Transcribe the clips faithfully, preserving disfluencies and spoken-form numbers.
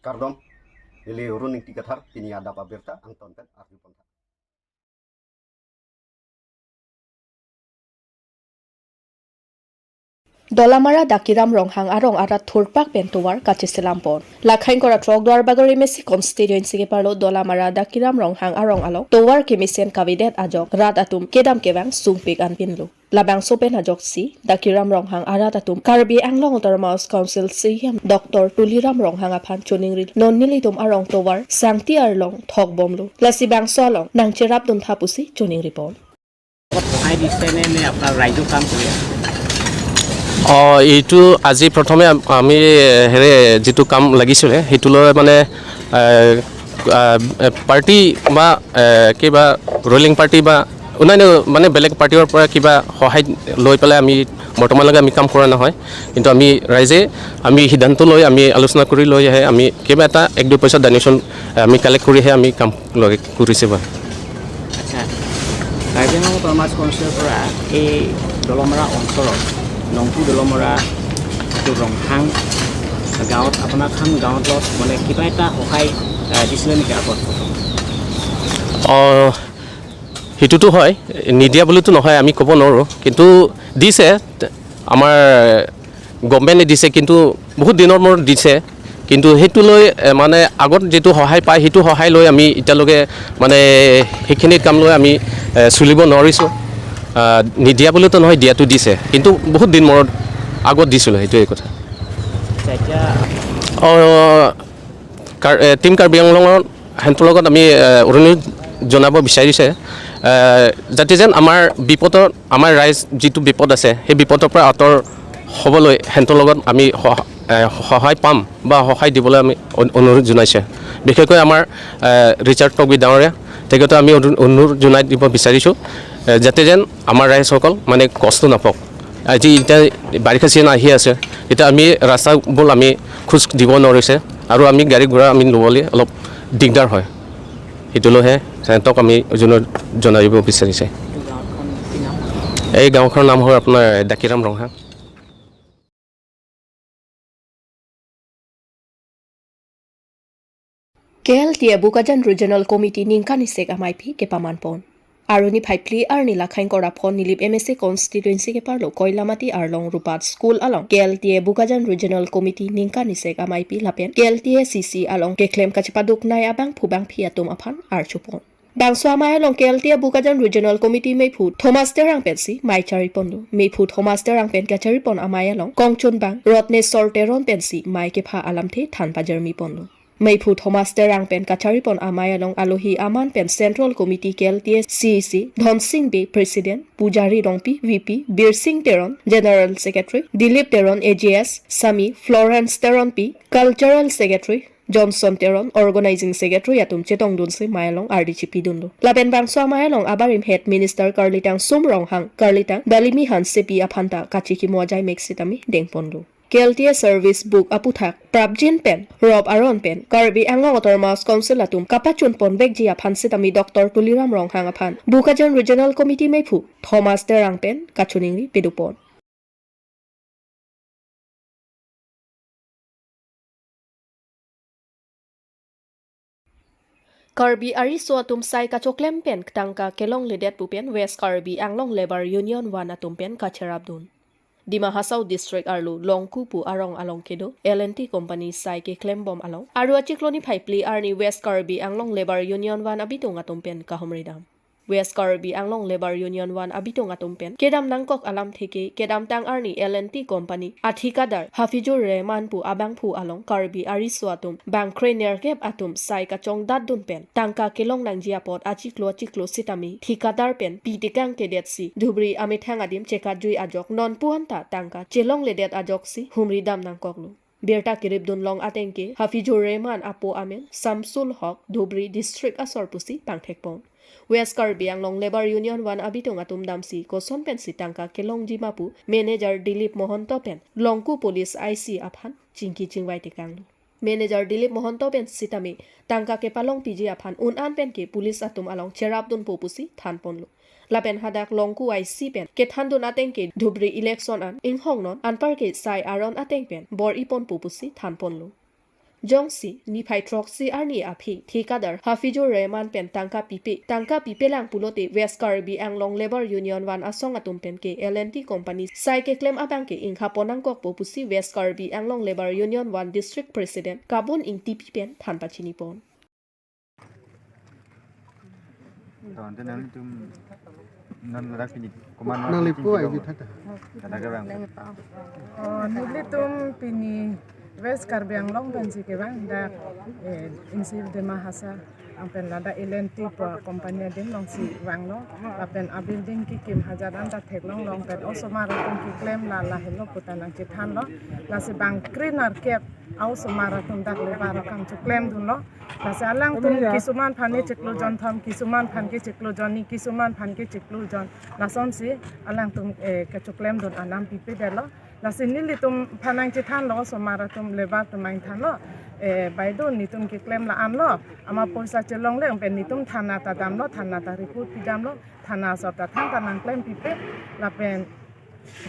Kardom, neli Arun Ingti Kathar, pini adap abirta angton pen arju pon tha. Dolamara Dakiram Ronghang arong arat thurpak pen tovar kacheselam pon. Lakhain kora throk Duarbagori M A C constituency keparlo Dolamara Dakiram Ronghang arong along tovar kemesen kavedet ajok rat atum kedam kevang sungpik anpinlo. Labangso pen ajoksi Dakiram Ronghang arat atum Karbi Anglong Autonomous Council C E M Doctor Tuliram Ronghang aphan choningri, non nelitum arong tovar sangti arlong thokbomlo. Lasi bangso along nangcherapdun tha pusi choningri pon. কোথায় দিছে নে নে আপোনাৰ ৰাইজৰ কাম কৰি আছে? অ, এইটো আজি প্ৰথমে আম- আমি হেৰি যিটো কাম লাগিছিলে, সেইটো লৈ মানে, এ, আ, এ, পাৰ্টি বা, এ, কিবা ৰুলিং পাৰ্টি বা অন্যান্য মানে বেলেগ পাৰ্টিৰ পৰা কিবা সহায় লৈ পেলাই আমি বৰ্তমানলৈকে আমি কাম কৰা নহয়। কিন্তু আমি ৰাইজে আমি সিদ্ধান্ত লৈ, আমি আলোচনা কৰি লৈ আহে, আমি কিবা এটা এক দুই পইচা ডনেশ্যন আমি কালেক্ট কৰিহে আমি কাম লগে কৰিছে বা। আচ্ছা, কাৰ্বি আংলং অট'নমাছ কাউন্সিলৰ পৰা এই দলমৰা অঞ্চলৰ, লংকু দলমৰা, এইটো ৰংহাং গাঁৱত, আপোনাৰ খান গাঁৱত মানে কিবা এটা সহায়, আহ, দিছিলে নেকি আগত? অ, সেইটোতো হয়, নিদিয়া বুলিতো নহয়, আমি ক'ব নোৱাৰোঁ, কিন্তু দিছে, আমাৰ গভৰ্ণমেণ্টে দিছে, কিন্তু বহুত দিনৰ মূৰত দিছে। কিন্তু সেইটো লৈ, এ, মানে আগত যিটো সহায় পায়, সেইটো সহায় লৈ আমি এতিয়ালৈকে মানে সেইখিনি কাম লৈ আমি, এ, চলিব নোৱাৰিছোঁ। আ, নিদিয়া বুলিতো নহয়, দিয়াতো দিছে, কিন্তু বহুত দিন মূৰত আগত দিছিলোঁ, সেইটোৱে কথা। আচ্ছা, এতিয়া অ, কাৰ-, এ, টিম কাৰ্বি আংলঙৰ হেণ্টৰ লগত আমি, এ, অনুৰোধ জনাব বিচাৰিছে, এ, যাতে যেন আমাৰ বিপদৰ, আমাৰ ৰাইজ যিটো বিপদ আছে, সেই বিপদৰ পৰা আঁতৰ হ'বলৈ হেণ্টৰ লগত আমি সহ-, এ, সহায় পাম বা সহায় দিবলৈ আমি অনু-, অনুৰোধ জনাইছে। বিশেষকৈ আমাৰ, এ, ৰিচাৰ্ড তগবী ডাঙৰীয়া, তেখেতক আমি অনু-, অনুৰোধ জনাই দিব বিচাৰিছোঁ, এ, যাতে যেন আমাৰ ৰাইজসকল মানে কষ্ট নাপাওক। আজি এতিয়া বাৰিষা ছিজন আহি আছে, এতিয়া আমি ৰাস্তাবোৰ আমি খোজ দিব নোৱাৰিছে আৰু আমি গাড়ী ঘোঁৰা আমি ল'বলৈ অলপ দিগদাৰ হয়। সেইটো লৈহে সিহঁতক আমি জনা-, জনাই দিব বিচাৰিছে। এই গাঁওখনৰ নাম হ'ল আপোনাৰ ডাকিৰাম Ronghang. K L T A Bokajan Regional Committee ningkan isek amaipi kepaman pon. Arni phai phli arni Lakhain kora phon Nilip M A C constituency keparlo Koilamati arlong Rupat School along K L T A Bokajan Regional Committee ningkan isek amaipi lapen K L T A C C along keklem kachepaduknei abangphu bangphi atum aphan arju pon. Bangso amei along K L T A Bokajan Regional Committee meiphu Thomas Terang pensi mei chari ponlo. Meiphu Thomas Terang pen kachari pon amei along kongchunbang Rotnesor Teron pensi mei kepha alamthe than pajirmi ponlo. Meiphu Thomas Terang pen kachari pon amei along alohi aman pen Central Committee K L T A C E C Dhonsing Bey, President, Pujari Rongpi, V P, Birsing Teron, General Secretary, Dilip Teron, A G S, Sami, Florence Teronpi, Cultural Secretary, Johnson Teron, Organizing Secretary atum chetongdunsi mei along ardi chipidunlo. Lapen bangso amei along abarim Head Minister karlitang Sum Ronghang, karlitang Dalimi Hansepi aphanta kachikimo ajai mek sitame dengponlo. K L T A Service Book aputhak prapjin pen rop aron pen Karbi Anglong Autonomous Council atum kapachun ponvekji aphan sitame Doctor Tuliram Ronghang aphan Bokajan Regional Committee meiphu Thomas Terang pen kachoningri pedupon. Karbi ariso atum sai kachoklem pen tangka kelongledet pu pen West Karbi Anglong Labour Union One atum pen kacherapdun. Dima Hasao District arlo Longku pu arong along kedo L and T Company sai keklembom along aru achiklo ni phai phli arni West Karbi Anglong Labour Union One abitung atum pen kahumridam. West Karbi Anglong Labour Union One abitung atum pen kedam nangkok alamthe ke kedamtang arni L and T Company athikadar Hafizur Rehman pu abangphu along Karbi ariso atum bangkre nerkep atum sai kachongdatdun pen tangka kelong nangji apot achiklo achiklo sitame thikadar pen pitekang kedetsi Dhubri amethang adim chekatjui ajok nonpu anta tangka chelongledet ajoksi humridam nangkoklo. Birta kiripdun long ateng ke Hafizur Rehman apo amen Samsul Hok, Dhubri District asor pusi pangthekpon. West Karbi Anglong Labour Union One abitung atum damsi koson pensi tangka kelongji ma pu Manager Dilip Mohonto pen Longku Police I C aphan chingki chingvai tekanglo. Manager Dilip Mohonto pen sitame tangka kepalongpiji aphan un-an pen ke police atum along cherapdunpo pusi thanponlo. Lapen hadak Longku I C pen kethandun ateng ke Dhubri election an inghongnon anparke sai aron ateng pen bor-iponpo pusi thanponlo. Jongsi niphai throksi arni aphi thikadar Hafijur Rehman pen tangka pipe, tangka pipelang pulote West Karbi Anglong Labour Union One asong atum pen ke L and T Company sai keklem abang ke ingha pon nangkokpo pusi West Karbi Anglong Labour Union One District President Kabun Ingtipi pen than pachinipon. Tawante nanglitum non ladak pini komat Nang lipu pini ai kebang di thata. Ladak kebang. Oh, nelitum pini West Karbi Anglong pensi kevang dak, eh, insi Dima Hasao angpen ladak L and T pu company adim alongsi vanglo, lapen a building kekim hajat anta theklong long pen osomar atum keklem la lahelo puta nangchethanlo, lasi bang kre nerkep a osomar atum dak labour akam cheklemdunlo. Lasi alangtum kisuman aphan ke chiklo jonthom, kisuman aphan ke chiklo jonni, kisuman aphan ke chiklo jon. Lasonsi alangtum, eh, kacheklemdun anam pipedetlo. Lasi nelitum aphan nangchethanlo, osomar atum labour atum nangthanlo. Eh, baideo netum keklem la-anlo. Amat poisa chelongle pen netum thana ta damlo, thana ta report pidamlo, thana asor ta thangta nangklem pipe. Lapen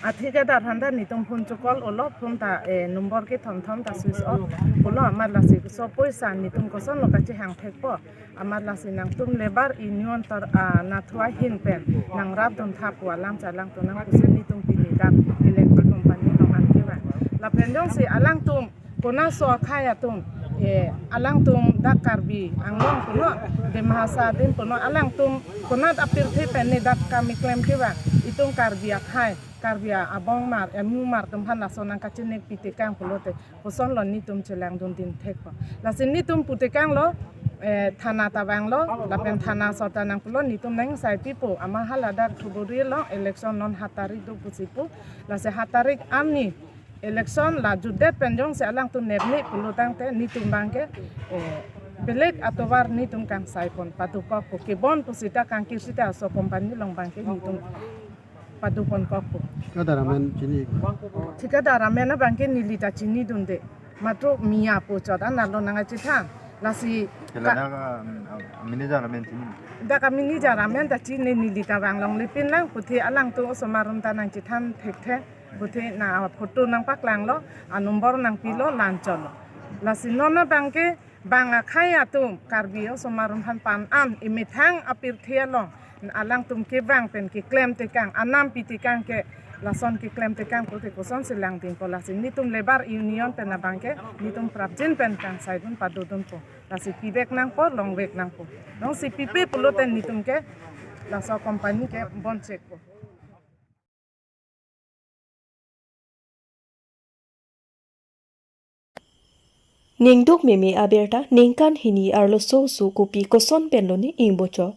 athikadar aphanta netum phone checall-olo, phone ta, eh, number kethom thom ta switch off pulo, amat lasi so poisa netum kosonlo kachehang thekpo, amat lasi nangtum labour union tor, ah, nathu ahin pen nangrapdun tha pu alam chalang tonang pusi netum pini dak L and T company along an kevang. Lapen jongsi alangtum konatso akhei atum, eh, alangtum dak Karbi Anglong pulo, Dima Hasao adim pulo, alangtum konat apirthe pen ne dak kam keklem kevang, itum Karbi akhei, Karbi abongmar, emumar atum aphan laso nangkachiningri pitekang pulote kosonlo netum chelangdun ding thekpo. Lasi netum putekanglo, eh, thana ta vanglo, lapen thana asor ta nangpulo, netum nangsai pipo, amat hala dak thuburi along election non hat tarik do pusi pu, lasi hat tarik arni election la jutdet pen jongsi alangtum nepne pulo tangte netum abang ke, eh, belek atovar netum kangsai pon padokokpo, kebon pusita kangkir sita aso company along abang ke netum padopon kokpo. Thikadar amen chini. Thikadar amen abang ke neli ta chinidunde. Matro Miya pu chot an arlo nangkachethan. Lasi Kela ka dak, um, manager amen chini. Dak a manager amen ta chini, neli ta vang longle pinlang, puthot alangtum osomar atum ta nangchethan thekthe. Puthot na photo nangpaklanglo, a number nangpilo, la-anchotlo. Lasi non abang ke bang akhei atum Karbi osomar atum aphan pan an emethang apirthe along alangtum kevang pen keklem tekang, anam pitekang ke lason keklem tekang pulote kosonsi langdingpo, lasi netum labour union pen abang ke netum prapjin pen kangsaidun padodunpo. Lasi pivek nangpo, longvek nangpo. Jongsi pipe pulote netum ke laso company ke bon chekpo. Ningduk meme abirta ningkan hini arloso oso kopi koson penlone ingbochok.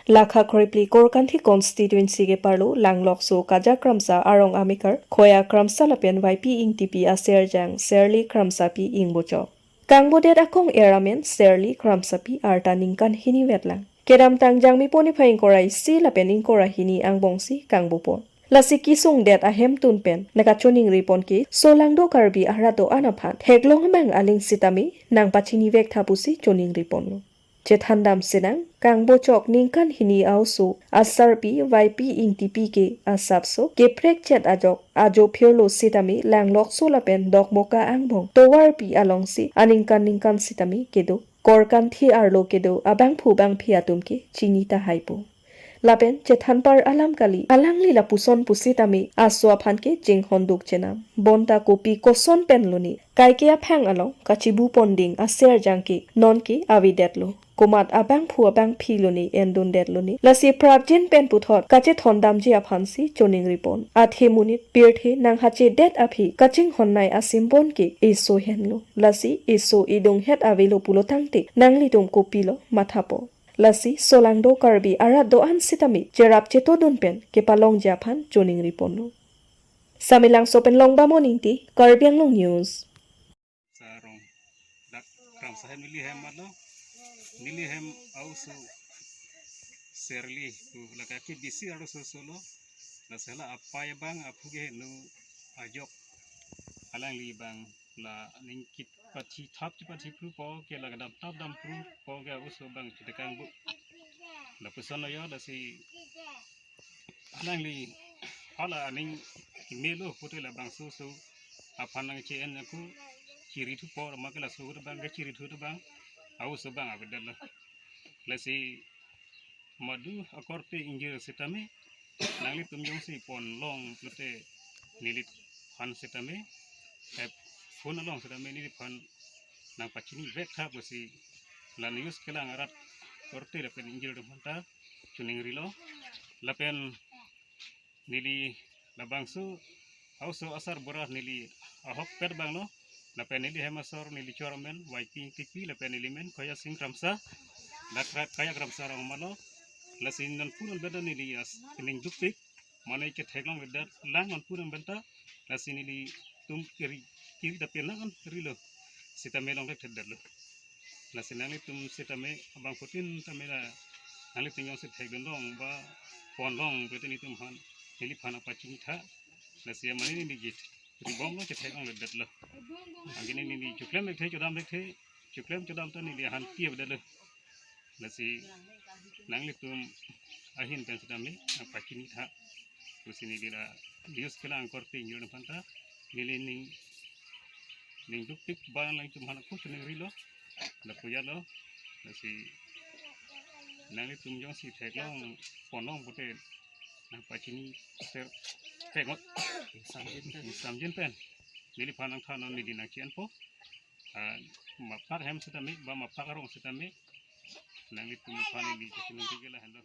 Lakha krephli Korkanthi constituency ke-arlo Langlokso Kaja Kramsa arong amekar Khoya Kramsa lapen Y P Ingtipi aserjang Serli Kramsapi ingbochok. Kangbodet akong-er amen Serli Kramsapi arta ningkan hini vetlang. Kedamtang Jangmi poni phai ingkoi ra isi lapen ingkoi ra hini angbongsi kangbopon. Lasi kesungdet ahemtun pen nangkachoningripon ke Solangdo Karbi arat do-an aphan theklong abang aling sitame nangpachinivek tha pusi choningriponlo. Chethandam sinang, kangbochok ningkan hini a-oso asarpi Y P Ingtipi ke asapso keprekchet ajok ajo phirlo sitame Langlokso lapen Dokmoka angbong tovarpi alongsi aningkan ningkan sitame kedo. Korkanthi arlo kedo abangphu bangphi atum ke chinitahaipo. Lapen chethanpar alam kali, alangli lapuson pusitame aso aphan ke chinghonduk chenam. Bonta kopi koson penlone kaike aphang along kachibupon ding aserjang ke nonke avedetlo. Komat abangphu abangphi lone endundetlone. Lasi prapjin pen puthot kachethondamji aphansi choningripon. Athe monit pirthe nanghachedet aphi kachinghonnei asimbon ke eso henlo. Lasi eso edunghet avelo pulo tangte nanglitum kopilo mathapo. Lasi Solangdo Karbi arat do-an sitame cherap chetodun pen kepalongji aphan choningriponlo. Samelangso pen Longbamon Ingti, Karbi Anglong News. Sarong dak Kramsa hem neli hem matlo, neli hem a-oso Serli pu lake bisi arloso oso lo, lasi hala apai abang aphu ke heno ajok alangli abang la ningkit pathi thap chi pathi phru po ke la kedam thap dam phru po ke a-oso abang chitekang bu. Lapuson lo yo, lasi alangli hala aning kimelo pute labangso oso aphan nangche-en aku chiri thu apor ma ke laso ahut abang ke chiri thu ahut abang, a-oso abang avedetlo. Lasi madu akorte ingjir sitame nanglitum jongsi ponlong pulote neliphan sitame, eh, phone along sitame neliphan nangpachini vek tha pusi la news kelang arat korte lapen ingjir atum aphanta choningrilo. Lapen neli labangso a-oso asar bura neli ahokpet abanglo. Lapen neli hem asor neli chor amen Waipi Ingtipi lapen neli men Khoya Sing Kramsa. Dakrat Kaya Kramsa arong malo. Lasi non pu non beda neli as ning dukpik mane ketheklong vedet lang non pu non benta. Lasi nelitum kiri kiri tapi nang rilo sitame longlek thedetlo. Lasi nanglitum sitame abangphutin tame la nanglitum jongsi thekdunlong ba ponlong pulote nelitum aphan neliphan nangpachini tha. Lasi mane neli ji ribomlo, chetheklongledetlo. Anke neli choklem thekthe, chodam thekthe, choklem chodam ta neli aphan tiap detlo. Lasi nanglitum ahin pen sitame nangpachini tha pusi neli la news kelang korte ingjir atum aphanta neli ning ning dukpik ba nangtum aphan ako choningrilo. Lapu jalo. Lasi nanglitum jongsi theklong ponlong pulote nangpachini ser pengot. Ingsamjin pen, ingsamjin pen neliphan nangthan non neli nangchi-enpo. Ah, mapak hem sitame ba mapak arong sitame nanglitum aphan neli kachiningri ke lahenlo.